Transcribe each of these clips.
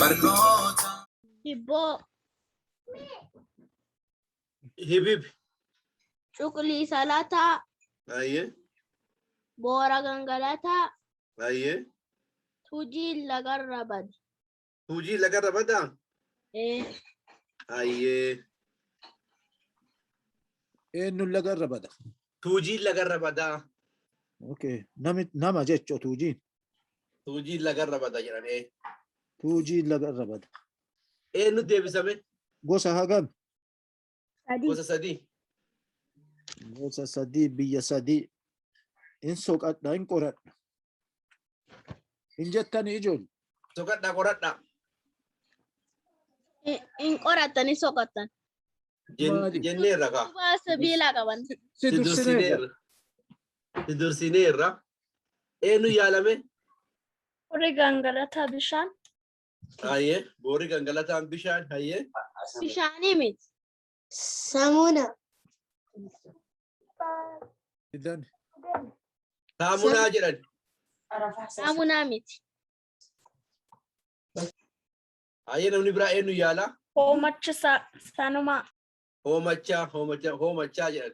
Barnoota. Hibboo. Hibib. Cuquliisa lataa. Hayyee. Boora gangalataa. Hayyee. Tujiin lagarra bada. Tuujii lagarra badaa? Ee. Hayyee. Eenyuun lagarra bada? Tuujiin lagarra badaa. Okay. Nami nama jechuudha tuujiin. Tuujiin lagarra bada jedhamee. Tuujiin lagarra bada. Eenyu deebisame? Gosa hagam? Sadii. Gosa sadii. Gosa sadii biyya sadii. Hin soqadha hin qoradha. Hin jettani ijoollee. Soqadhaa qoradhaa. Hin qorattan hin soqattan. Maali? Jenneerra kaa. Utubaa sibiilaa qaban. Si Si dursineerra. dursineerra. Si dursineerra. Eenyu yaalame? Horii gangalataa bishaan. Hayyee. Boorri gangalataan bishaan. Hayyee. Bishaanii miti. Samuna. Idan. Saamunaa jedhan. Saamunaa miti. Hayyee namni biraa eenyu yaala? Hoomacha sanumaa. Hoomachaa hoomachaa hoomachaa jedhan.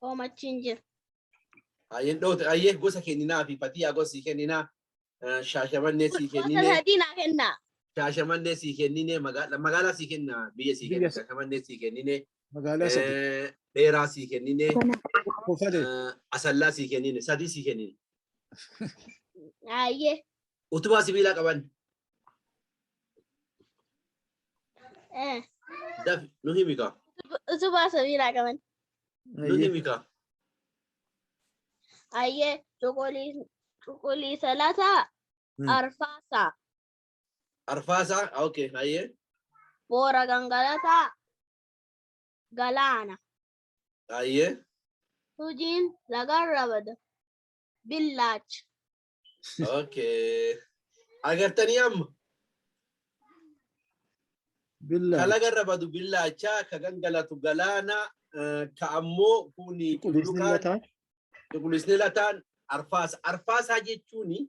Hoomachi hin jiru. Hayyeen dhoote hayyee gosa kenninaa fi fatiyaa gosa sii kenninaa. Shaashamannee sii Gosa kenninee. sadii naa kennaa. Shaashamannee sii kenninee magaalaa magaalaa sii kenna biyya sii kenna Biyya shaashamannee sii kenninee. Magaalaa sadii. Dheeraa sii kenninee. Kofalee. Asallaa sii kennine sadii sii kennine. Hayyee. Utubaa sibiilaa qaban. Dafi nu himi kaa. Utubaa sibiilaa qaban. Nu himi kaa. Hayyee. Cuquliisa lataa. Arfaasaa. Arfaasaa okay hayyee. Boora gangalataa. Galaana. Hayyee. Tujiin lagarra bada. Billaacha. Okay. Agartanii amma Billaa. ka lagarra badu billaachaa ka gangalatu galaana ka ammoo kuni Cuquliisni cululuqaan lataa. cuquliisni lataan arfaasa. Arfaasaa jechuun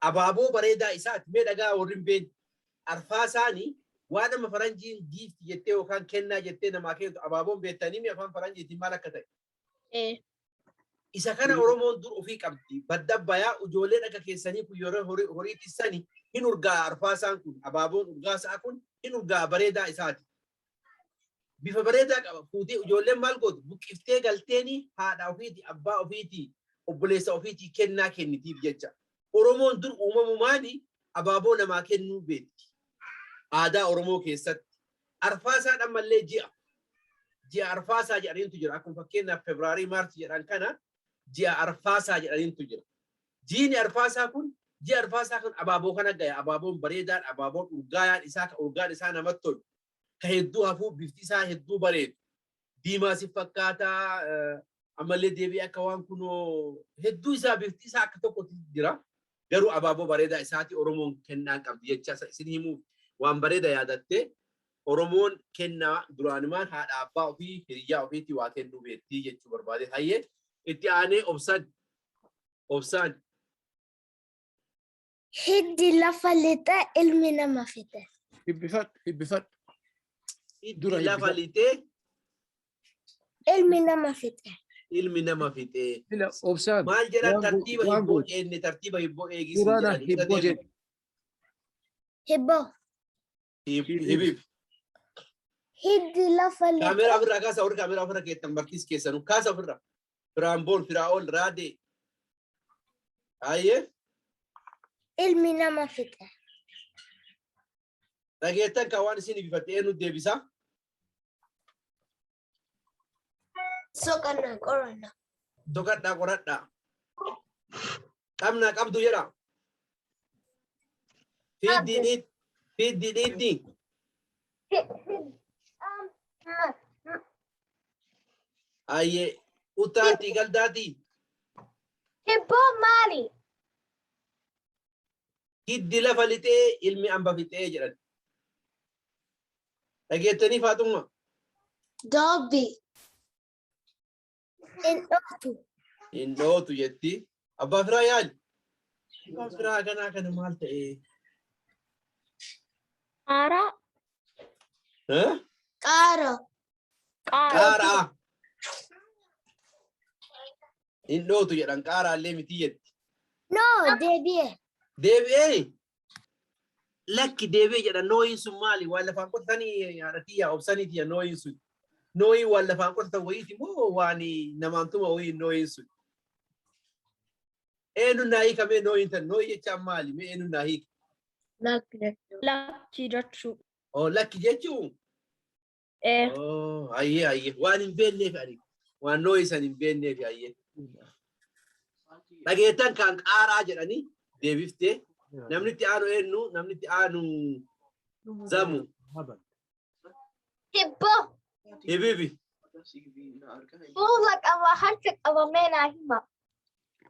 abaaboo bareedaa isaati. Mee dhagaa warri hin beekne. Arfaasaani waan amma faranjiin giifti jettee yookaan kennaa jettee namaa kennitu abaaboon beektanii mi afaan faranjiitiin maal akka ta'e. Ee. Isa kana Oromoon dur ofii qabdi. Badda bayaa ijoolleen akka keessanii kun yeroo horii tissani hin urgaa'a arfaasaan kun abaaboon urgaasaa kun hin urgaa'a bareedaa isaati. Bifa bareedaa qaba. Fuutee ijoolleen maal gootu buqqiftee galteeni haadha ofiiti abbaa ofiiti obboleessa ofiiti kennaa kennitiif jecha. Oromoon dur uumamumaani abaaboo namaa kennuu beekti. Aadaa Oromoo keessatti. Arfaasaan ammallee ji'a. Ji'a arfaasaa jedhaniintu jira. Akkuma fakkeenyaaf Febraarii Maarchi jedhan kana ji'a arfaasaa jedhaniintu jira. Jiini arfaasaa kun ji'a arfaasaa kun abaaboo kana gaya. Abaaboon bareedaan, abaaboon urgaayaan isaa ka urgaan isaa namatti tolu. Ka hedduu hafuu bifti isaa hedduu bareedu. Diimaa si fakkaataa ammallee deebi'ee akka waan kunoo hedduu isaa bifti isaa akka tokkotti jira. Garuu abaaboo bareedaa isaati Oromoon kennaa qabdi jecha isin himuuf waan bareeda yaadattee Oromoon kennaa duraanumaan haadha abbaa ofii hiriyyaa ofiitti waa kennuu beektii jechuu barbaade. Hayyee itti aanee obsaan obsaan. Hiddi lafa lixee ilmi nama fixe. Hibbifadhu hibbifadhu. Hiddi Dura lafa hibbifadhu. lixee Ilmi nama fixe. ilmi nama fixee. Ila obsaan. Maal jedhan Waan tartiiba waan hibboo goote. eenne tartiiba hibboo eegisiin Duraana jedhan. Irra hibboo deebi'i. jedhe. Hibboo. Hibib. Hiddi lafa Kaameeraa lixee ofirraa kaasa warri kaameeraa ofirra keettan bartiis keessanu kaasa ofirra. Firaanboon, Firaa'ol, Raadee. Hayyee ilmi nama fixe. dhageettan kan waan isin ibifatte eenyu deebisa? Soqannaa qorannaa. Soqadhaa qoradhaa. Qabnaa qabdu jedha. Fiiddii dhiid fiiddii dhiiddii. Hayyee utaaltii galdaatii. Hibboo maali? Hiddi lafa lixee ilmi amba fixee jedhan. Dhageettanii Faaxumma? Doobbi. Hin dhootu. Hin dhootu jetti. Abbaa firaa yaali. Abbaan firaa kanaa kana maal ta'ee? Qaaraa. Eh? Qaara. Qaaraa. Qaaraa. Hin dhootu jedhan, qaaraallee miti jetti. No, deebi'e. Deebi'ee, lakki, deebi'ee jedhan. Nooyiin sun maali? Waan lafaan qotatanii, haadha obsaniiti. Nooyiin sun. Nooyiin waan lafaan qotatan wayiiti moo waan namaantuma wayii nooyiin sun? Eenyu naa hiikamee nooyiin tan? Nooyi jechaan maali? Mee eenyu naa hiika? Lakki jechuu. Oh, lakki jechuu? Ee. Oh, ayyee ayyee, waan hin beekneef, ani waan nooyi san hin beekneef, ayyee. Dhageettan kan qaaraa jedhanii deebiftee. Namni itti aanu eenyu? Namni itti aanu Zamu. Hibboo. Hibibi. Fuula qaba, harka qaba, mee naa hima.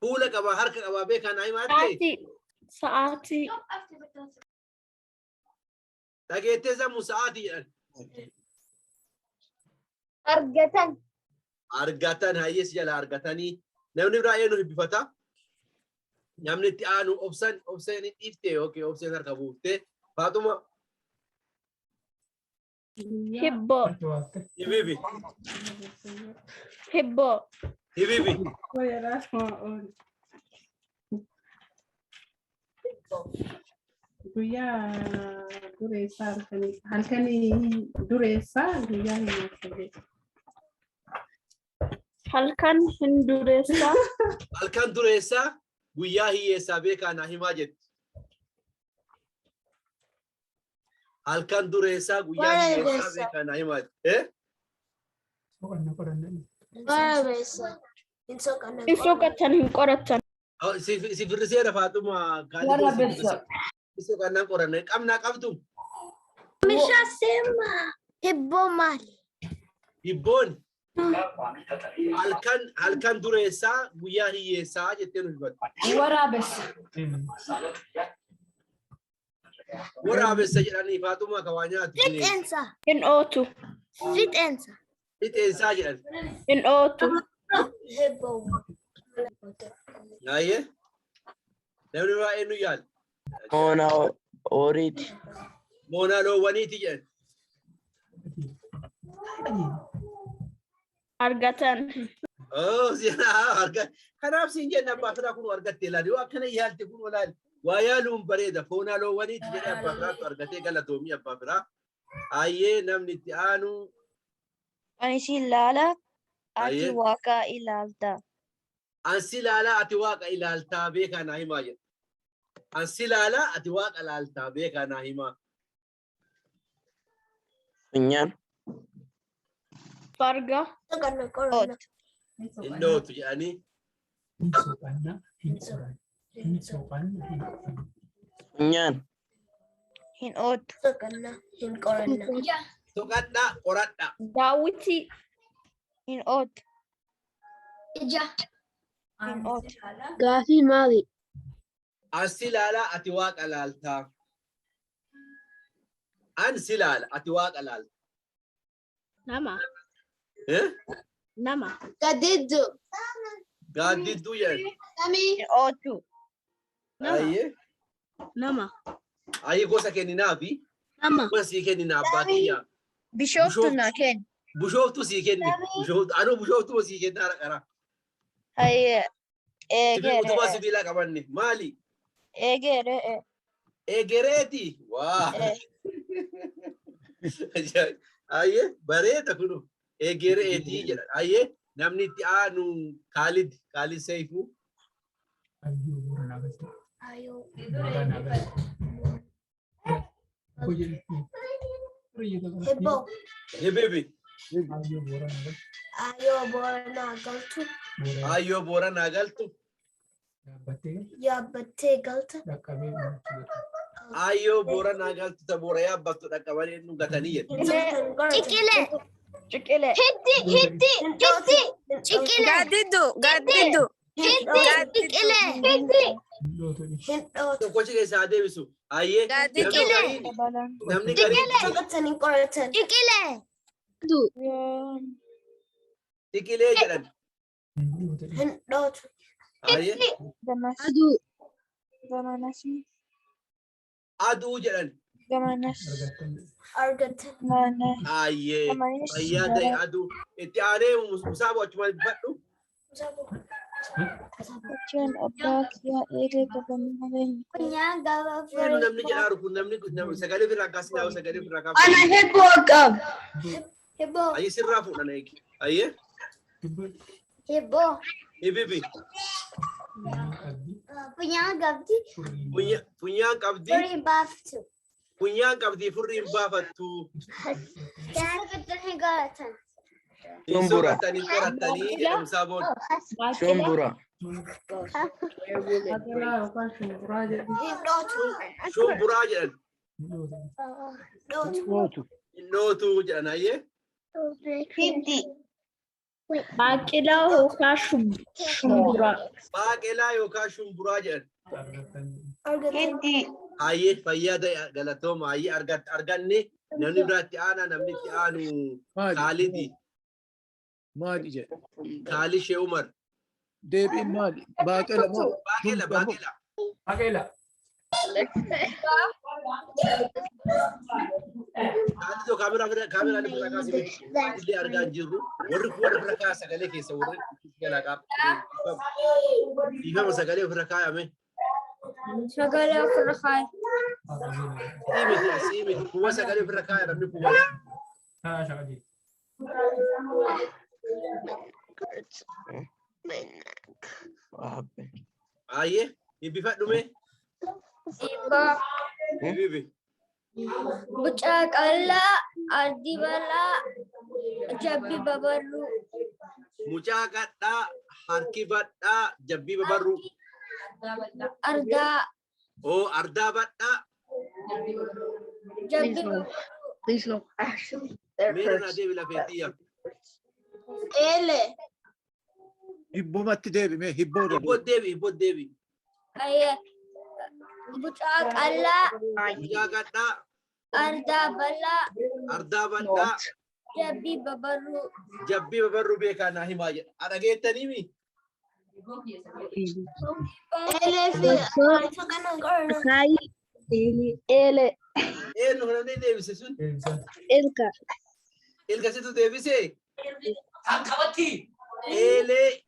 Fuula qaba, harka qaba, beekaa naa himaa ta'e. Sa'aatii. Sa'aatii. Dhageettee Zamu, sa'aatii jedhan. Argatan. Argatan, hayyees jala argatanii. Namni biraa eenyu hibbifata? Namni itti aanu Obsan. Obseen hin dhiifte? Okay, Obseen harka buuftee. Faaxuma. Hibboo. Hibibi. Hibboo. Hibibi. Guyyaa dureessaa halkanii, halkanii dureessaa guyyaa hiyyeessa jedhu. Halkan hin dureessaa. Halkan dureessaa guyyaa hiyyeessaa beekaa naa himaa jetti. Halkan dureessaa guyyaa hiyyeessaa Waraabessa. beekaa naa himaa jetti. Eh? Waraabessa. Hin soqanna. Hin soqatan, hin qoratan. Oh, si firriseera Faaxuma. Waraabessa. Si kannaan qoranne qabnaa qabdu. Meeshaa seemaa. Hibboo maali? Hibboon halkan dureessaa guyyaa hiyyeessaa jettee nu himattu. Waraabessa. Waraabessa jedhanii, Faaxuma, ka waa nyaatu bineensi. Fixeensa. Hin ootu. Fixeensa. Fixeensaa jedhan. Hin ootu. Hibboo. Ayyee. Namni biraa eenyu yaala? Moona horiiti. Moonaa loowwaniiti jedhan. Argatan. Oh, kanaaf siin jenna, abbaa firaa kun argatte ilaali. Yoo akkana yaalte kun olaali. Waa yaaluun bareeda. Foonaa loowwaniiti jedhee abbaa firaatu argatee, galatoomii abbaa firaa. Ayyee, namni itti aanu. Ani si ilaala, ati Ayyee. waaqa ilaalta. Ansi ilaalaa, ati waaqa ilaaltaa, beekaa naa himaa jedha. Ansi ilaalaa, ati waaqa ilaaltaa, beekaa naa himaa. Funyaan. Farga. Soqanna qoranna. Hin dhootu jedhanii. Funyaan. Hin ootu. Soqanna hin qoranna. Soqadhaa, qoradhaa. Daawwitii. Hin ootu. Ija. Hin ootu. Gaafii maali? Ansi ilaalaa, ati waaqa ilaaltaa. Ansi ilaala, ati waaqa ilaalta. Nama. Eh? Nama. Gadidduu. Gaaddidduu jedhan. Samii. Hin ootu. Nama. Ayyee. Nama. Ayyee, gosa kenninaafi. Nama. Gosa sii kennina, abbaa kiyyaa. Bishooftu Bishooftu. na kenni. Bushooftu sii kenni. Bushooftu. Anuu bushooftu sii kennaa qara. Hayyee. Sibiila utubaa Eegee. sibiilaa qabanne. Maali? Eegee. Egereeti. Waa. Ayyee, bareeda kunu. Egereetii jedha. Ayyee, namni itti aanu Kaalid. Kaalid Seifuu. Ayoo. Hibboo. Hibibi. Ayoo booranaa galtu. Ayyoo booranaa galtu. Yaabbattee galta. Ayyoo booranaa galtu ta boora yaabbattu dhaqqabanii nu gatanii jedhu. Ciqilee. Ciqilee. Hiddi, hiddi, hiddi. Ciqilee. Gaaddidduu. Gaaddidduu. Hiddi, ciqilee. Hiddi. Hin dhootu. Tokkochi keessaa haa deebisu. Ayyee, namni Ciqilee. gariin namni gariin Soqatan hin qoratan. Ciqilee. Ciqilee jedhan. Hin dhootu. Ayyee. Aduu. Aduu jedhan. Gamanas. Argatan. Mana. Ayyee. Gamanas. Fayyaa ta'e aduu. Itti aanee musaaboo achuma dubbadhu. Jechuun abbaa kiyyaa eegee qaban malee. Funyaan qaba Eenyu namni furrii. jedhaaru kun namni sagalee ofirraa kaasinaa sagalee ofirraa kaafna. Ana hibboo qaba. Hibboo. Ayyee sirraa fuudhan eegi. Ayyee. Hibboo. Ibibi. Funyaan qabdi. Funyaan qabdi. Furrii baaftu. Funyaan qabdi furrii hin baafattu. Soqotan hin qoratan. Hin Shumbura. soqatanii qoratanii jedha musaaboon. Shumbura. Baaqelaa yookaan shumburaa jedhu. Hin dhootu. Shumburaa jedhan. Dhootu. Dhootu. Hin dhootu jedhan ayyee. Hiddi. Baaqelaa yookaan shumburaa. Baaqelaa yookaan shumburaa jedhan. Argatan. Hiddi. Ayyee fayyaa ta'e galatooma ayyee arganne namni biraa itti aanaa namni itti aanu Maali? Kaalidi. Maali jedhe? Kaali Shee Umar. Deebiin maali? Baaqela moo? Baaqela baaqela. Baaqelaa. Kaalidoo kaameraa bira kaameraa bira kaasee illee argaa hin jirru. Warri kun warra bira kaaya sagalee keessa warri jalaa qabu. Dhiifama sagalee ofirra kaayame. Sagalee ofirra kaaye. Sii miti sii miti kuwa sagalee ofirra kaaya namni kuwa. Ayyee hibbifadhu mee. Hibboo. Hibibi. Mucaa qal'aa ardii bal'aa jabbi babarruu. Mucaa qadhaa harki badhaa jabbii babarruu. Ardaa Oo ardaa badhaa. jabbi Please no. Actually, that Meera naa hurts. deebi lafeetiyya. Eelee. Hibbumatti deebi mee hibboo Hibboo deebi hibboo deebi. Ayyee. Mucaa qal'aa Mucaa qadhaa ardaa bal'aa ardaa badhaa jabbii babarruu. jabbii babarruu beekaa naa himaa jedha. Dhageettaniimi? Eelee fi soqotan hin qoratan. Akaayii. Eelee. Eenyu kan namni deebise sun? Ilka. Ilka situ deebise? Eelee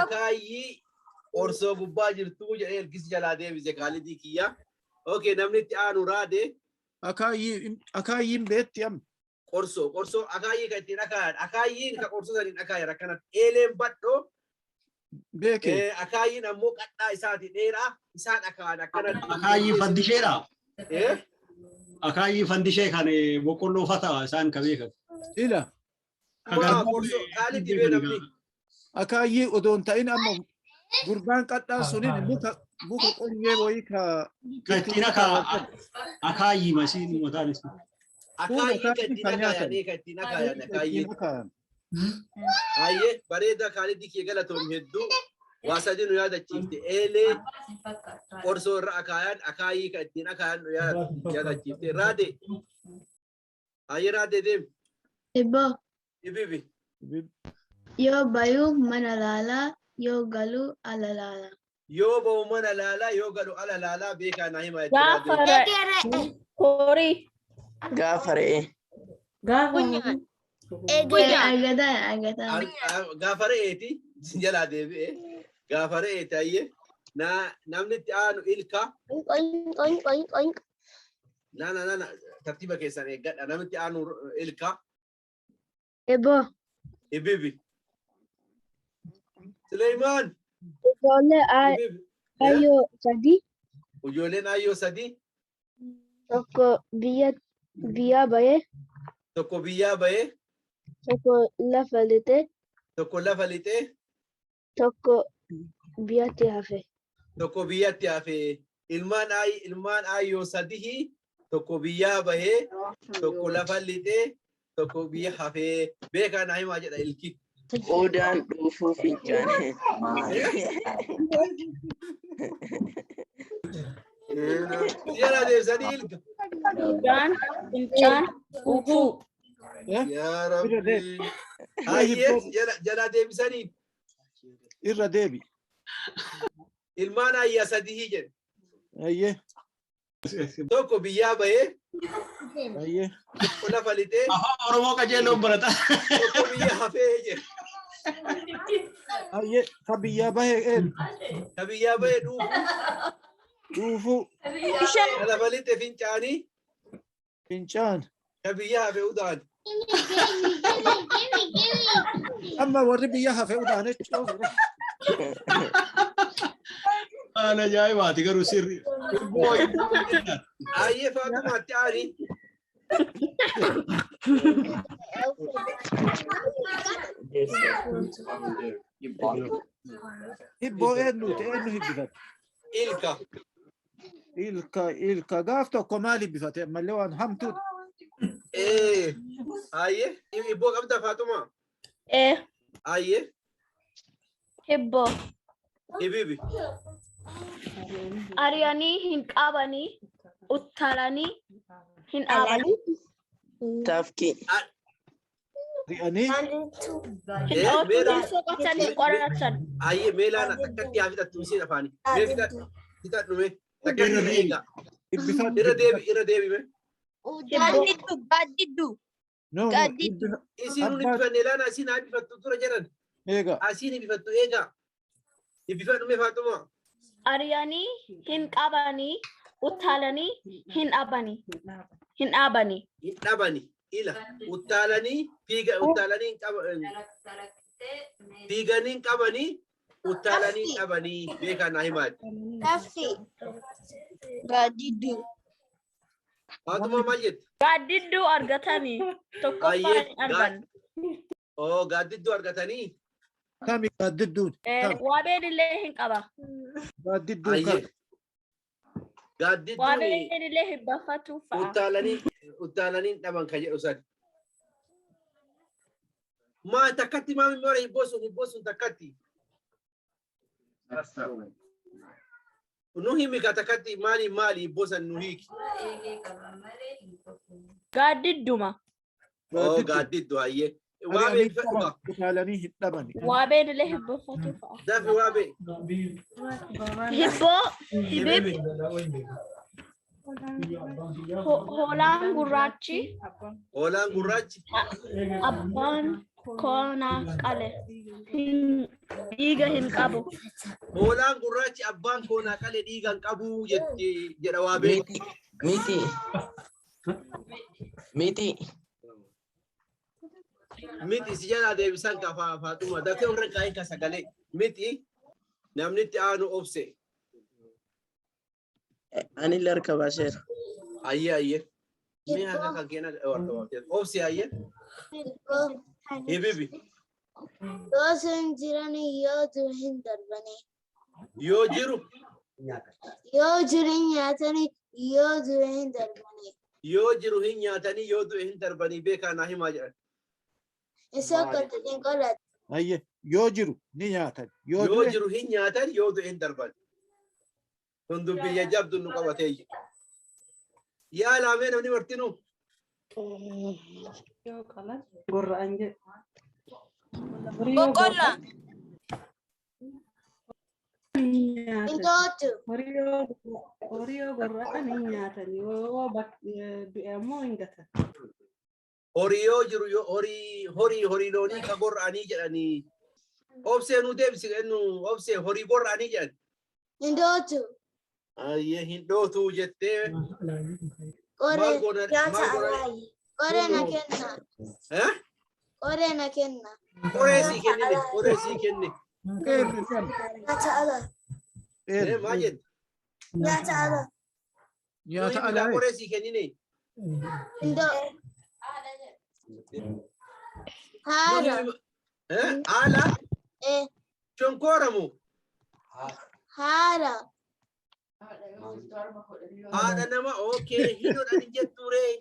akaayyii qorsoo gubbaa jirtuu jedhee ilkisi jalaa deebise kaalidii kiyya. Okay namni itti aanu raade Akaayyiin beetti amma. qorsoo qorsoo akaayyii kan ittiin akaayan akaayyiin kan qorsoo saniin akaayan akkanatti eeleen badhoo Beekee. Akaayyiin ammoo qadhaa isaati dheeraa isaan akaayan akkanatti. Akaayyii fandisheedha. Eh? Akaayyii fandishee kan boqqolloo fataa isaan ka beekan. Ila. Ka Waa garbuu qorsoo kaalitti bee namni. Akaayyii odoo hin ta'in amma gurbaan qadhaa suniin muka muka qonyee wayii ka Ka ittiin akaayyii masiin mataan isaa. Akaayyii kan akaayyiin ittiin kan nyaatan. akaayanii kan ittiin akaayan akaayyii. ittiin akaayan. Hayyee bareeda kaalidii kee galatoom hedduu waa sadii nu yaadachiifte eelee qorsoo irra akaayan akaayyii kan ittiin akaayan nu yaadachiifte raade. Hayyee raade deem Hibboo. ibibi. Yoo bayuu mana laalaa yoo galuu ala laalaa. Yoo ba'u mana laalaa yoo galu ala laalaa beekaa naa himaa jechuudha. Gaafa Eegee re'ee. horii. Gaafa re'ee. Gaafa Funyaan. Eegee. Argataan argataan. Gaafa re'eeti jalaa deebi'e gaafa re'eeti hayyee namni itti aanu ilka Oink oink oink oink. na na na na tartiiba keessan eeggadha namni itti aanu ilka Hibboo. ibibi. Suleiman Ijoollee ibibi. ayyoo sadii Ijoolleen ayyoo sadii tokko biyya biyyaa bahee tokko biyyaa bahee tokko lafa lixee tokko lafa lixee tokko biyyatti hafe. tokko biyyatti hafee ilmaan ilmaan ayyoo sadii tokko biyyaa bahee tokko lafa lixee tokko biyya hafee beekaa naa himaa jedha ilki. Odaan dhuufuu fincaan. Jala deebisanii ilka. Fincaan fincaan dhuufuu. Yaa Irra Rabbi. deebi. Hayyee jala deebisanii Irra deebi. ilmaan ayyaa sadii jedhe. Ayyee. Tokko biyyaa bahee Ayyee. Tokko lafa lixee Afaan Oromoo qajeeloon barata. tokko biyya hafee jedhe. Ayyee. Ka biyyaa bahee eenyu? Ka biyyaa bahee dhuufu. Dhuufuu. Ka lafa lixe fincaanii. Fincaan. Ka biyya hafe udaan. Amma warri biyya hafe udaan jechuudha. Waan ajaa'ibaati garuu sirri. Hibboo hibboo. Ayyee Faaxumaatti aani. Hibboo eenyuti? Eenyu hibbifate? Ilka. Ilka ilka gaaf tokko maal hibbifate? Ammallee waan hamtuudha. Ee. Ayyee hibboo qabda Faaxumaa? Ee. Ayyee. Hibboo. Hibibi. Ari'anii hin qabanii utaalanii hin dhaabanii. Tafkii. Ri'anii Hin ooltu hin soqotan hin qoratan. Ayyee meelaan takkatti haa fixattu isiin afaani. Mee fixadhu. Fixadhu mee. Takkatti eega. hibbifadhu. Irra deebi irra deebi mee. Gaaddidduu gaaddidduu. No, no, Gaaddidduu. Isiin nun Abbaa- hibbifanne laana isiin haa hibbifattu dura jedhan. Eega. Asiin hibbifattu eega. Hibbifadhu mee Faaxumaa. Ari'anii hin qabanii utaalanii hin dhaabanii. Hin dhaabanii. Hin dhabani. Ila utaalanii fiiga utaalanii hin qaba fiiganii hin qabanii utaalanii hin dhabanii beekaa naa himaati. Tafkii. Gaaddidduu. Faaxumaa maal jette? Gaaddidduu argatanii tokkoffaa Ayyee, hin argan. Oo gaaddidduu argatanii. Kami gaaddidduun? Ee, Waabeen illee hin qaba. Gaaddidduun Ayyee. kami? Gaaddidduun Waabeen illee hin baffatu fa'a. utaalanii utaalanii hin dhaban kan jedhu san. Maa takkatti maami mara hibboo sun hibboo sun takkatti. Nu himi ka takkatti maali maali hibboo san nu hiiki. Gaaddidduma. Oo gaaddidduu ayyee. Waabee Ari'anii bifadhu kaa. utaalanii hin dhabani. Waabeen illee hin baffatu fa'a. Dafi waabee. Hibboo hibib hoolaan gurraachi Hoolaan gurraachi. abbaan koonaa qale hin dhiiga hin qabu. Hoolaan gurraachi abbaan koonaa qale dhiiga hin qabu jetti jedha waabee. Miti. Miti. Miti. Miti si jalaa deebisan ka Faaxuma. Daftee warra kaa'in ka sagalee. Miti namni itti aanu obse. Ani illee harka baaseera. Ayyee ayyee. Mee harka kan keena harka baafte. Obse ayyee. Hibibi. Yoo sun jiranii yoo jiru hin darbanii. Yoo jiru Yoo jiru hin nyaatanii yoo jiru hin darbanii. yoo jiru hin nyaatanii yoo du'e hin darbanii beekaa naa himaa jedhan. Isa qottanii hin qoratan. Ayyee. Yoo jiru ni nyaatan. Yoo Yoo du'e jiru hin nyaatan yoo du'e hin darban. Kun dubbii jajjabdu nu qabatee. Yaa laamee namni martinuu. Gorra'an jedhu. Boqqolloo. Hin dootu. Horii yoo gorra'an hin nyaatan yoo du'e ammoo hin gatan. Horii yoo jiru yoo horii horii horii loonii ka gorra'anii jedhanii. Obsee nu deebisi nu obsee horii gorra'anii jedhan. Hin dootu. Ayyee hin dhootu jettee maal Qoree goona maal goona qoree na kenna. eh? Qoree na kenna. Qoree sii kennine qoree sii kenne. eenyu kami? Nyaata ala. Eh Eenyu? maal jette? Nyaata ala. Nyaata Nuyi alaa. qoree sii kennine. Hin doo. Haala. Eh haala Eh shonkooramu haala. haadha nama okay hin hodhani jetturee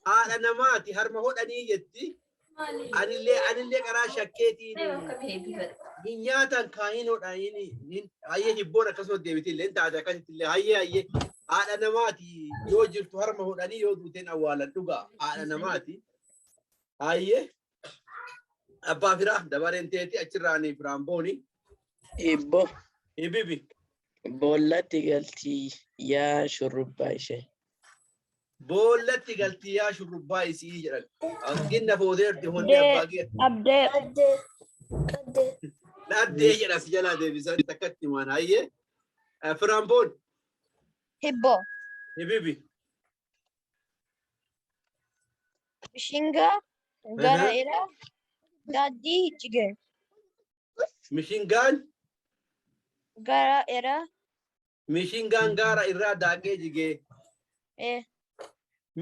haadha namaati harma hodhanii jetti. Anillee anillee karaa shakkeetiin hin nyaatan kaa hin hodhaniin hin hayyee hibboon akkasuma deebiti illee hin taate akkasitti illee hayyee hayyee haadha namaati yoo jirtu harma hodhanii yoo duuteen awwaalan dhugaa haadha namaati. Hayyee abbaa firaa dabareen teeti achirraanii firaan booni Hibboo. hibibi Boollatti galtii yaa shurrubbaa ishee. Boollatti galtii yaa shurrubbaa isii jedhan. Hanqinna footeerti honni abbaa kee. Abdee. Addee. Addee. Addee jedha si jalaa deebisan takkatti himan hayyee. Firaamboon. Hibboo. Hibibi. Mishingaa gara irraa daaddii jige. Mishingaan. Gara irraa. Mishingaan gaara irraa daaqee jigee.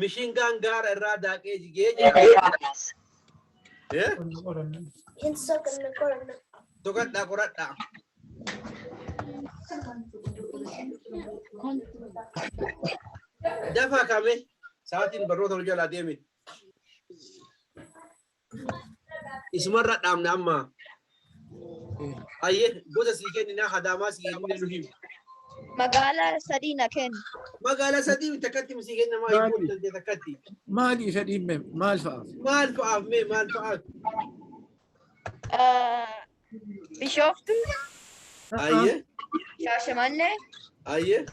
Mishingaan gaara irraa daaqee jigee jedha. Hin soqanne qoranna. Soqadhaa qoradhaa. Dafaa kame sa'aatiin barnoota ol jalaa deeme. Isumarra dhaabna amma. Ayyee gosa sii kenninaa hadaamaa sii kenninee nu himi. Magaalaa sadii na kenni. Magaalaa sadii takkatti sii kenna maa hiikuu dandee takkatti. Maali fedhiin mee maal fa'aaf? Maal fa'aaf mee maal fa'aaf? Bishooftuu. Ayyee. Shaashamannee. Ayyee.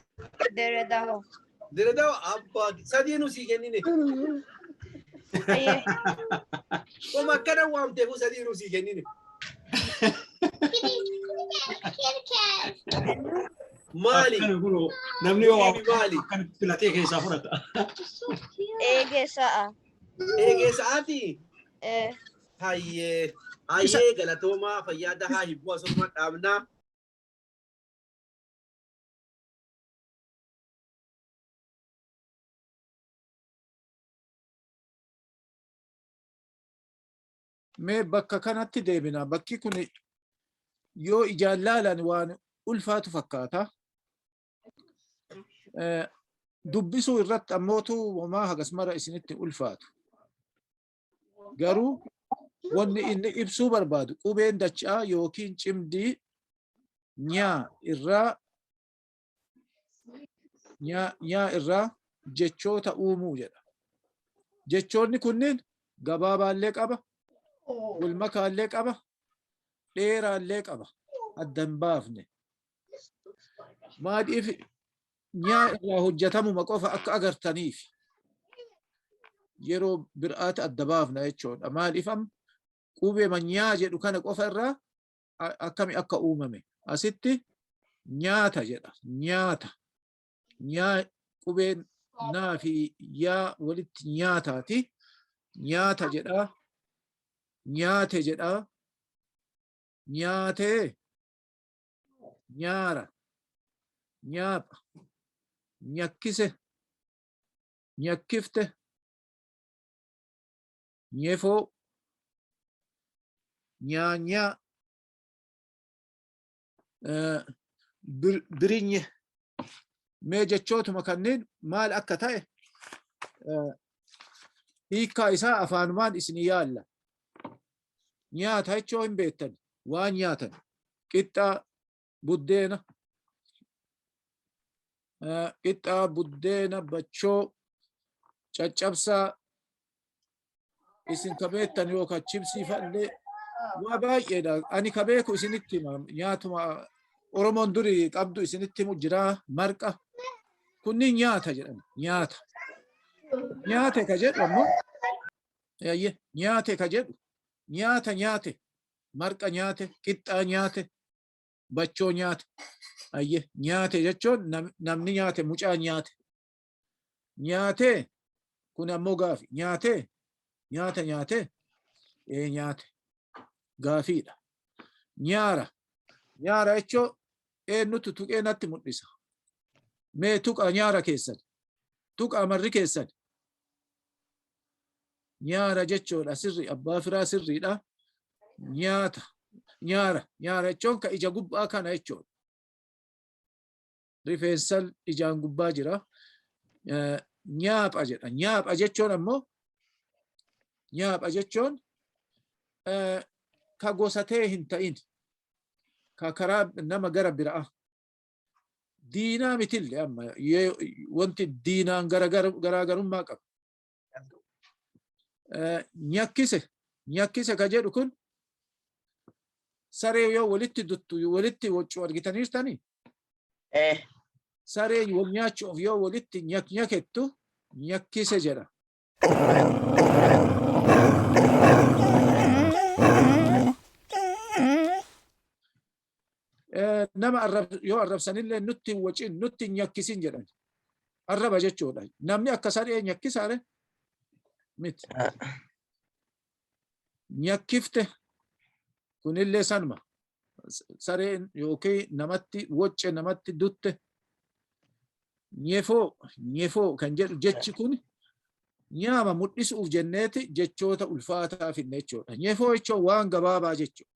Dirre Dawa. Dirre Dawa abbaa sadii nu sii kennine. Ayyee. Oma akkana waamteefu sadii nu sii kennine. Maali? Akkana kunoo namni yoo Maali? akkanatti filatee keessaa fudhata. Eegee sa'a. Eegee sa'aati? Eh. Hayyee. Hayyee galatoomaa fayyaa dahaa hibboo asuma dhaabnaa. Mee bakka kanatti deebina. Bakki kun yoo ijaan laalan waan ulfaatu fakkaata. Dubbisuu irratti ammootu homaa hagas mara isinitti ulfaatu. Garuu wanni inni ibsuu barbaadu qubeen dachaa yookiin cimdii nyaa irraa nyaa irraa jechoota uumuu jedha. Jechoonni kunniin gabaabaallee qaba, walmakaallee qaba, dheeraallee qaba. Adda hin baafne. Maaliif nyaa irraa hojjetamuma qofa akka agartaniif yeroo biraati adda baafna jechuudha. Maaliif amma qubee nyaa jedhu kana qofa irraa akkami akka uumame. Asitti nyaata jedha. Nyaata. Nyaa qubeen naa fi yaa walitti nyaataati. Nyaata jedha. Nyaate jedha. Nyaatee. Nyaara. Nyaapha. Nyakkise. Nyakkifte. Nyefoo. Nyaanyaa. Birinye. Mee jechootuma kanneen maal akka ta'e hiikkaa isaa afaanumaan isinii yaalla. Nyaata jechuu hin beektan waan nyaatan qixxaa buddeena qixxaa buddeena bachoo caccabsaa isin ka beektan yookaan chibsii fa'allee waa baay'eedha. Ani ka beeku isinitti hima. Nyaatuma Oromoon durii qabdu isinitti himu jira marqa. Kunniin nyaata jedhama. Nyaata. Nyaate ka jedhu ammoo Eeyyee nyaate ka jedhu nyaata nyaate marqa nyaate qixxaa nyaate bachoo nyaate. Ayyee nyaate jechuun namni nyaate mucaa nyaate. Nyaatee kun ammoo gaafi nyaatee nyaata nyaatee ee nyaate gaafiidha. Nyaara nyaara jechuun eenyutu tuqee natti mul'isa. Mee tuqaa nyaara keessan tuqaa marri keessan nyaara jechuudha sirri abbaa firaa sirriidha. Nyaata nyaara nyaara jechuun ka ija gubbaa kana jechuudha. Rifeensa ijaan gubbaa jira. Nyaapha jedha. Nyaapha jechuun ammoo nyaapha jechuun ka gosatee hin ta'in ka karaa nama gara biraa diinaa mitille amma wanti diinaan garaagarummaa qaba. Nyakkise nyakkise ka jedhu kun saree yoo walitti duttu walitti waccuu argitaniirtanii? Sareen wal nyaachuuf yoo walitti nyakettu Nyakkise jedha. Nama yoo arrabsanillee nutti hin wacin, nutti hin nyakkisin jedhan. Arraba jechuudha. Namni akka saree nyakkisaare miti. Nyakkifte kunillee sanuma. Sareen yookiin namatti wocce, namatti dutte. Nyefoo, nyefoo kan jedhu jechi kun nyaama mul'isuuf jenneeti jechoota ulfaataa finne jechuudha. Nyefoo jechuun waan gabaabaa jechuudha.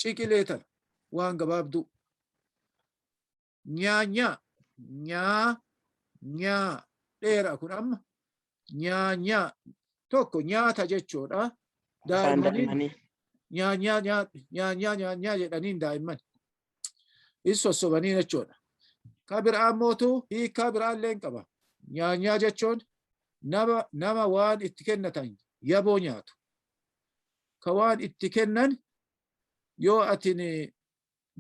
Ciqilee tana waan gabaabduu. Nyaanyaa, nyaa, nyaa dheeraa kun amma nyaanyaa tokko nyaata jechuudha. Afaan Daa'immaniin daa'immanii. nyaanyaa nyaanyaa nyaanyaa jedhaniin daa'imman. Is sossobanii jechuudha. Ka biraa mootu hiikaa biraa illee hin qaba. Nyaanyaa jechuun nama waan itti kennatan yaboo nyaatu. Ka waan itti kennan yoo atin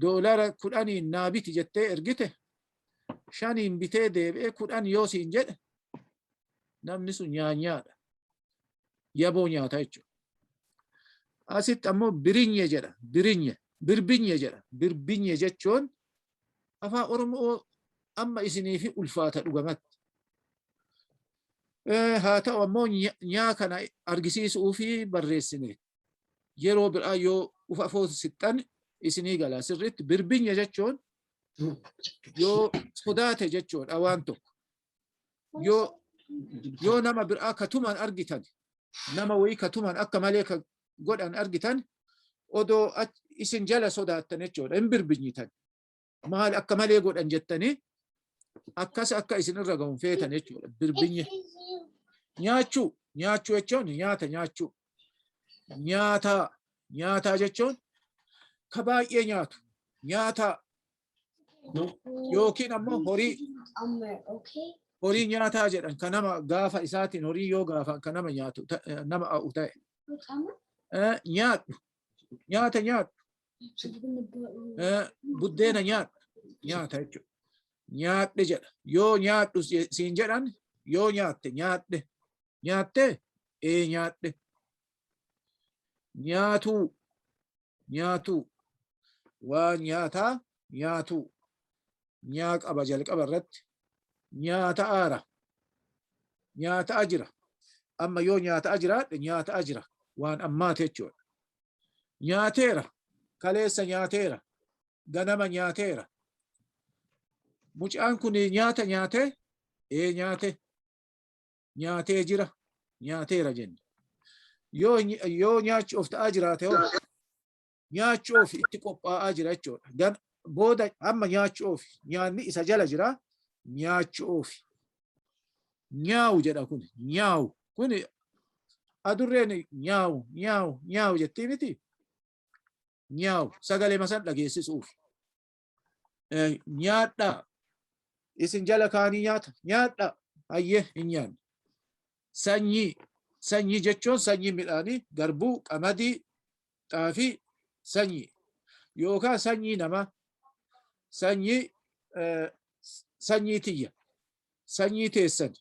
$10n naa biti jettee ergite, 5n bitee deebi'ee 10 yoo siin jedhe, namni sun nyaanyaadha. Yaboo nyaata jechuudha. Asitti ammoo birinye jedha. Birinye. Birbinye jedha. Birbinye jechuun afaan Oromoo amma isiniif ulfaata dhugamatti. Haa ta'u ammoo nyaa kana argisiisuu fi barreessine. Yeroo biraa yoo ufa afoo sixxan isinii gala sirriitti. Birbinye jechuun yoo sodaate jechuudha waan tokko. Yoo nama biraa katumaan argitan, nama wayii katumaan akka malee ka godhan argitan, odoo isin jala sodaattan jechuudha. Hin birbinyitan. Maal akka malee godhan jettanii akkas akka isin irra ga'uun feetan jechuudha. Birbinye. Nyaachuu. Nyaachuu jechuun nyaata nyaachuu. Nyaataa. Nyaataa jechuun ka baay'ee nyaatu. Nyaataa. Yookiin ammoo horii. Horii nyaataa jedhan ka nama gaafa isaatiin horii yoo gaafa ka nama nyaatu nama a'u ta'e. Nyaadhu. Nyaata nyaadhu. Buddeena nyaadhu. Nyaata jechuudha. Nyaadhe jedha. Yoo nyaadhu siin jedhan, yoo nyaatte, nyaadhe. Nyaattee? Ee, nyaadhe. Nyaatuu. Nyaatuu. Waa nyaataa nyaatuu. Nyaa qaba jalqaba irratti. Nyaata aara. Nyaata jira. Amma yoo nyaata jiraadhe, nyaata jira. Waan ammaati jechuudha. Nyaateera. Kaleessa nyaateera. Ganama nyaateera. Mucaan kun nyaata nyaatee? Ee, nyaate. Nyaatee jira. Nyaateera jenna. Yoo nyaachuuf ta'aa jiraate hoo? Nyaachuuf itti qophaa'aa jira jechuudha. Booda amma nyaachuuf nyaanni isa jala jira, nyaachuuf. Nyaawu jedha kun, nyaawu. Kun adurreen nyaawu nyaawu nyaawu jettii miti? Nyaawu sagalee masan dhageessisuuf. Nyaadhaa. Isin jala kaanii nyaata nyaadhaa. Hayyee, hin nyaanne. Sanyii. Sanyii jechuun sanyii midhaanii, garbuu, qamadii, xaafii, sanyii. Yookaan sanyii namaa. Sanyii, sanyii tiyya. Sanyii teessan.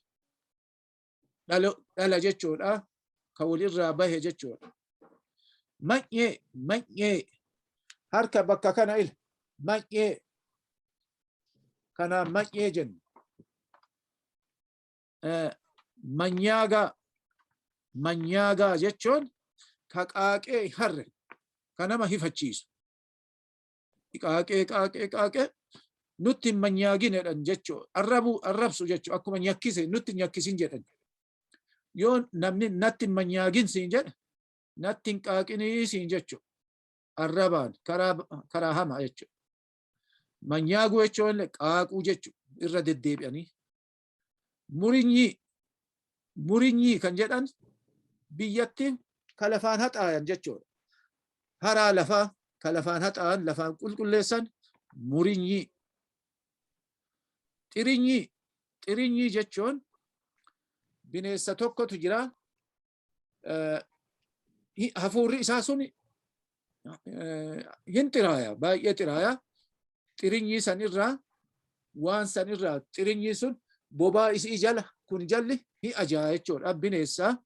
Dhala jechuudha. Kan walirraa bahe jechuudha. Manyee, manyee. Harka bakka kana ila. Manyee. Kanaan manyee jenna. Manyaagaa. Manyaagaa jechuun ka qaaqee harre, ka nama hifachiisu. Qaaqee qaaqee qaaqee nutti hin manyaagin jedhan jechuu, arrabuu, arrabsu jechuu. Akkuma nyakkise, nutti hin nyakkisin jedhan. Yoo namni natti hin manyaagin siin jedhe, natti hin qaaqinii siin jechuu, arrabaan karaa hamaa jechuu. Manyaaguu jechuun illee qaaquu jechuu, irra deddeebi'anii. Murinyii. Murinyii kan jedhan biyyatti ka lafaan haxaayan jechuudha. Haraa lafaa ka lafaan haxaayan, lafaan qulqulleessan, murinyii. Xirinyii. Xirinyii jechuun bineensa tokkotu jira. Hafuurri isaa sun hin xiraaya, baay'ee xiraaya. Xirinyii san irraa, waan san irraa xirinyii sun Bobaa isii jala kun jalli ni ajaa jechuudha. Bineensa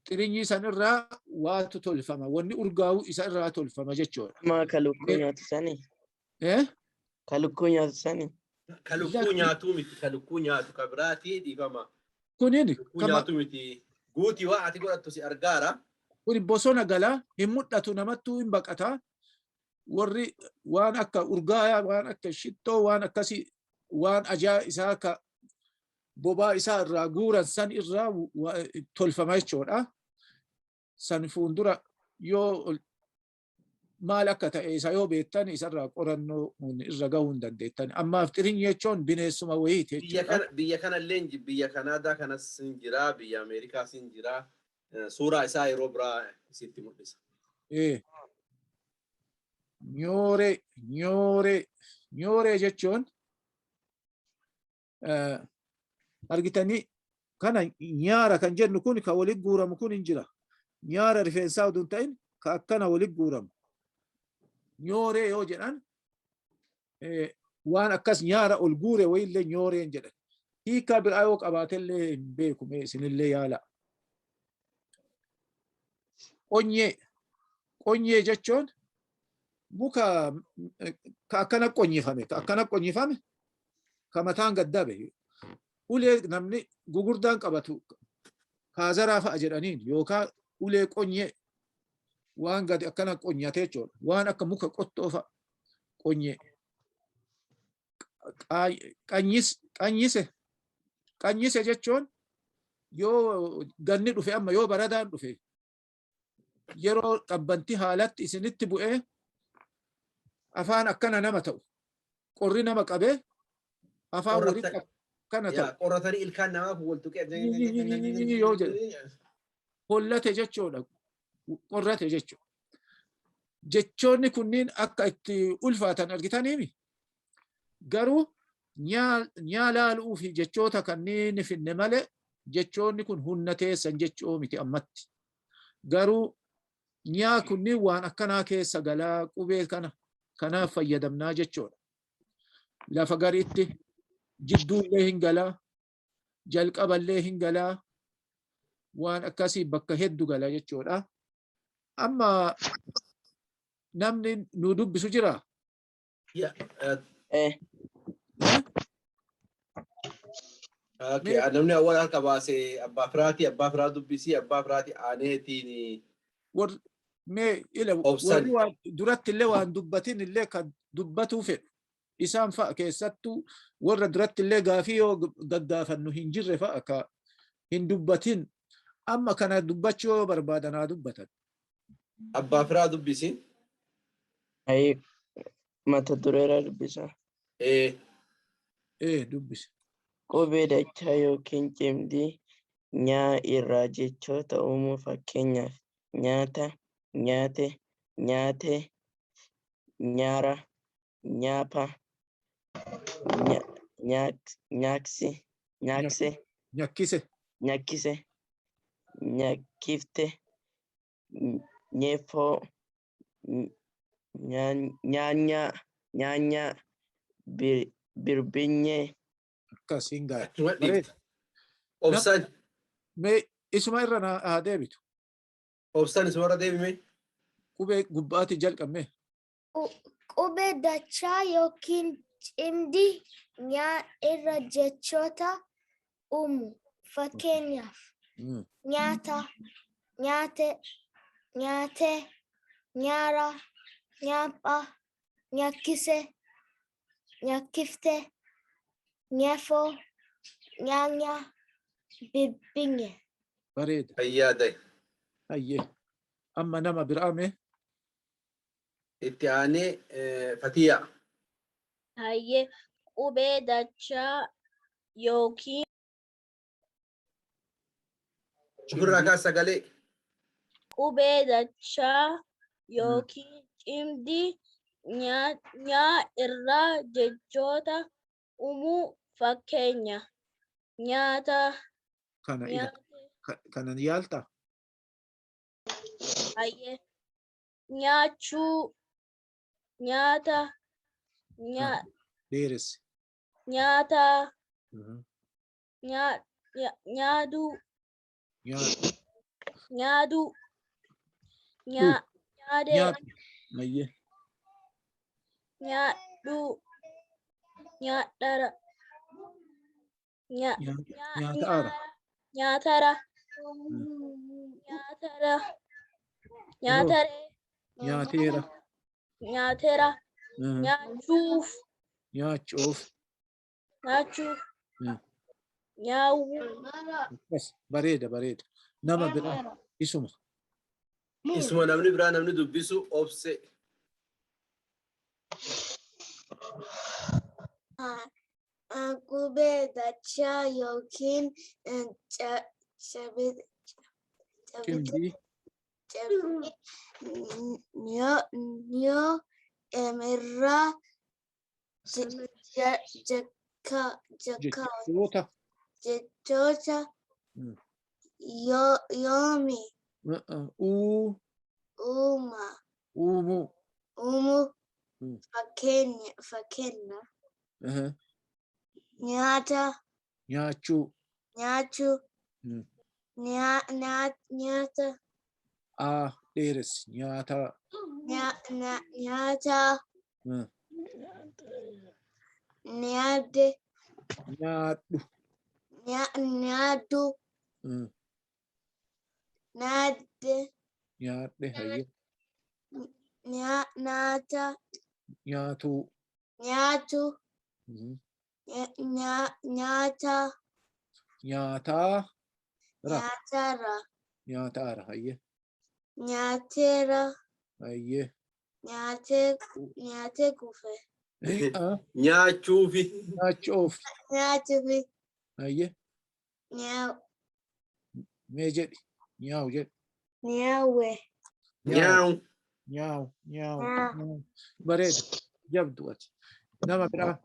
xirinyii san irraa waatu tolfama. Wanni urgaa'u isa irraa tolfama jechuudha. Maa ka lukkuu nyaatu sani? Eh? Ka lukkuu nyaatu sani? Ka lukkuu nyaatuu miti. Ka lukkuu nyaatu ka biraatii dhiifama. Kunin Lukkuu nyaatu miti. Guutii waa ati godhattu si argaara. Kun bosona galaa hin mul'atu, namattuu hin baqataa. Warri waan akka urgaayaa, waan akka shittoo, waan akkasii, waan ajaa isaa ka bobaa isaa irraa guuran san irraa tolfama jechuudha. San fuuldura yoo maal akka ta'e isa yoo beektan isarraa qorannoo irra gahuu hin dandeettan. Ammaaf xirinyi jechuun bineensuma wayiiti Biyya jechuudha. kana biyya kana illee biyya Kanaadaa kanas hin jira, biyya Ameerikaas hin jira. Suuraa isaa yeroo biraa isitti mul'isa. Nyooree, nyooree, nyooree jechuun argitanii kana nyaara kan jennu kun ka walitti guuramu kun hin jira. Nyaara rifeensaa oduu hin ta'in ka akkana walitti guuramu. Nyooree yoo jedhan waan akkas nyaara ol guure wayiillee nyooreen jedhan. Hiikaa biraa yoo qabaatellee hin beeku, mee isinillee yaala. Qonyee, qonyee jechuun muka ka akkana qonyifame, ka akkana qonyifame, ka mataan gaddabe, ulee namni gugurdaan qabatu kaazaraa fa'a jedhaniin, yookaan ulee qonyee waan gadi akkana qonyate jechuudha. Waan akka muka qottoo fa'a qonyee. Qanyis, qanyise, qanyise jechuun yoo ganni dhufe, amma yoo baradaan dhufe, yeroo qabbanti haalatti isinitti bu'ee afaan akkana nama ta'u, qorri nama qabee afaan walitti akkana ta'u. Qorratanii ilkaan namaa kun wal tuqee yoo jedhe hollate jechuudha, qorrate jechuudha. Jechoonni kunniin akka itti ulfaatan argitaniimi, garuu nyaa laaluu fi jechoota kanneen finne malee jechoonni kun humna teessan jechuu miti ammatti. Garuu nyaa kunniin waan akkanaa keessa galaa, qubee kana kanaaf fayyadamnaa jechuudha. Lafa gariitti jidduullee hin galaa, jalqaballee hin galaa, waan akkasii bakka heddu gala jechuudha. Amma namni nu dubbisu jira? Eh. Okay, namni awwaal harka baase abbaa firaatii, abbaa firaa dubbisii, abbaa firaatii aaneetiin. Warri mee ila Obsan. Warri waan duratti illee waan dubbatin illee kan dubbatuu fedhu isaan fa'a, keessattuu warra duratti illee gaafii yoo gaggaafannu hin jirre fa'a ka hin dubbatin amma kana dubbachuu yoo barbaadan haa dubbatan. Abbaa firaa dubbisi. Ayi, mata dureera dubbisa. Eh. Ee, dubbisi. Qubee dachaa yookiin cimdii nyaa irraa jechoota uumuu. Fakkeenyaaf, nyaata, nyaate, nyaate, nyaara, nyaapa, nyaaksi, nyaakse, Nyakkise. Nyakkise, nyakkifte, nyeeffoo, nyaanyaa, nyaanyaa, birbinyee. Akkas hin gaari. Achuma Bareeda. dhiifta. Obsan. Mee isuma irra na haa deebitu. Obsan, isuma irra deebime. Qubee gubbaatti jalqabne. Qubee dachaa yookiin cimdii nyaa irra jechoota uumu. Fakkeenyaaf, nyaata, nyaate, nyaatee, nyaara, nyaapha, nyakkise, nyakkifte, nyefoo, nyaanya, bibbinye. Bareeda. Fayyaa ta'e. Hayyee. Amma nama biraa mee. Itti aanee Fatiyaa. Hayyee, qubee dachaa yookiin Ofirraa kaas sagalee. Qubee dachaa yookiin cimdii nyaa irraa jechoota uumuu. Fakkeenya, nyaata, Kana ila. nyaate. Kana ni yaaltaa? Hayyee, nyaachuu, nyaata, Dheeressi. nyaata. Nyaaduu. Nyaadhu. Nyaaduu. Nyaadee. Nyaadhu. Hayyee. Nyaadhuu. Nyaadhara. Nyaataara. Nyaatara. Nyaatara. Nyaataree. Nyaateera. Nyaateera. Nyaachuuf. Nyaachuuf. Nyaachuuf. Nyaawuu. Akkas bareeda bareeda. Nama biraa isuma. Isuma namni biraa namni dubbisu obse. Qubee dachaa yookiin Cimdii. Cimdii nyoo irraa jakka Jechoota. Jechoota yoomi Uu. Uuma. Uumuu. Uumuu. Fakkeenya fakkeenya nyaata. Nyaachuu. Nyaachuu. Nyaata. A dheeressi nyaata. Nyaata. Nyaadde. Nyaadhu. Nyaaddu. Nyaadde. Nyaadhe hayyee. Nyaata. Nyaatuu. Nyaatu. Nyaata. Nyaataa. Ra. Nyaatara. Nyaataara hayyee. Nyaateera. Hayyee. Nyaatee nyaatee kufe. Nyaachuufi. Nyaachuuf. Nyaachuufi. Hayyee. Nyaaw. Mee jedhi. Nyaawu jedhi. Nyaawwe. Nyaawu. Nyaawu. Nyaawu. Nyaawu. Bareeda. Jabdu ati. Nama biraa.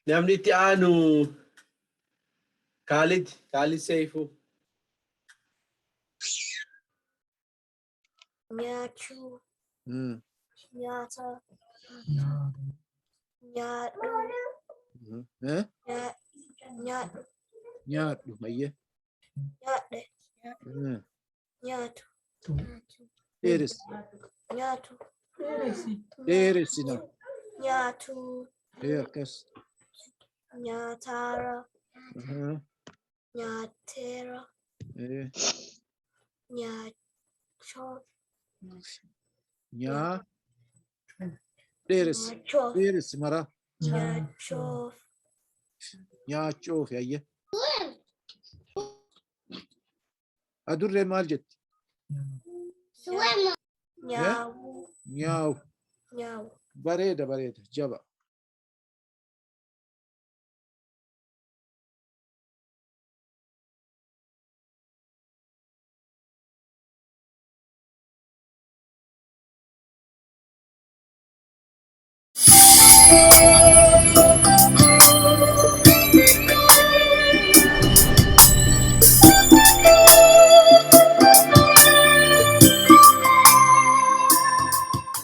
Namni itti aanu Kaalid. Kaalid Seifuu. Nyaachuu. Nyaata. Nyaadhu. Nyaadhu. Nyaadhu hayyee. Nyaadhe. Nyaatu. Dheeressi. Nyaatu. Dheeressi nama. Nyaatu. Ee akkas. Nyaataara. Nyaateera. Ee. Nyaachoo. Nyaa. Dheeressi. Nyaachoof. Dheeressi maraa. Nyaachuuf. Nyaachuuf hayyee. Adurree maal jetti? Nyaawuu. Nyaawu. Nyaawu. Bareeda bareeda jaba.